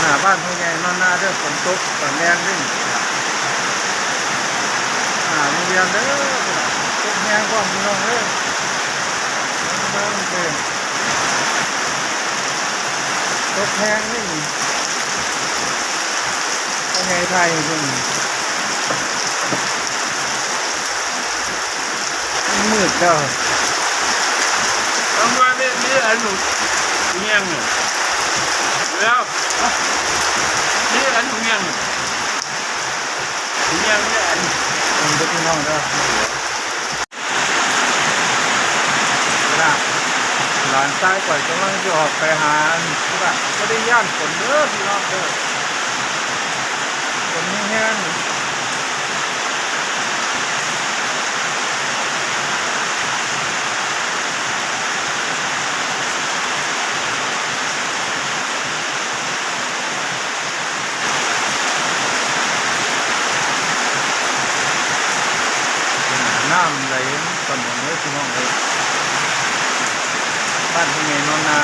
ໜ້າບ້ານພໍ່ໃຫຍ່ນອນນາເດີ ຝົນຕົກຕອນແລງເດ້ ໜ້າໂຮງຮຽນເດີ ຕົກແຮງພ້ອມພີ່ນ້ອງເອີຍ ເບິ່ງເດີ ຕົກແຮງເດ້ ພໍ່ໃຫຍ່ຖ່າຍໃຫ້ເບິ່ງ ມືດແລ້ວ ເບິ່ງວ່າມີ ມີອັນຫຍັງນີ້ ແລ້ວ ມີອັນຫຍັງນີ້ ຫຍັງນີ້ ອັນ ເບິ່ງເດີພີ່ນ້ອງເດີ ຫຼານຊາຍຂ້ອຍກຳລັງຊິອອກໄປຫາອັນ ບໍ່ໄດ້ຢ້ານຝົນເດີພີ່ນ້ອງເດີ ຝົນແຮງໆ ນ້ຳໄຫຼຖະໜົນເດີພີ່ນ້ອງເອີຍ ບ້ານພໍ່ໃຫຍ່ນອນນາ.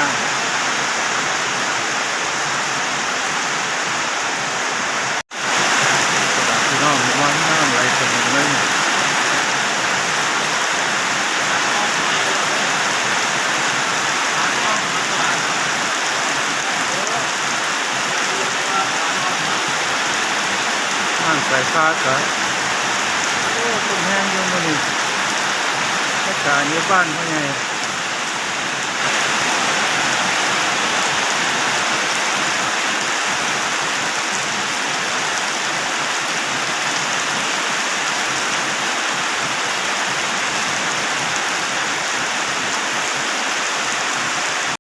ພີ່ນ້ອງເຫັນວ່ານ້ຳໄຫຼເປັນຈັ່ງໃດ ນ້ຳໄຫຼຄາກະ ໂອ້ ຕົກແຮງຢູ່ມື້ນີ້ ອາກາດຢູ່ບ້ານພໍ່ໃຫຍ່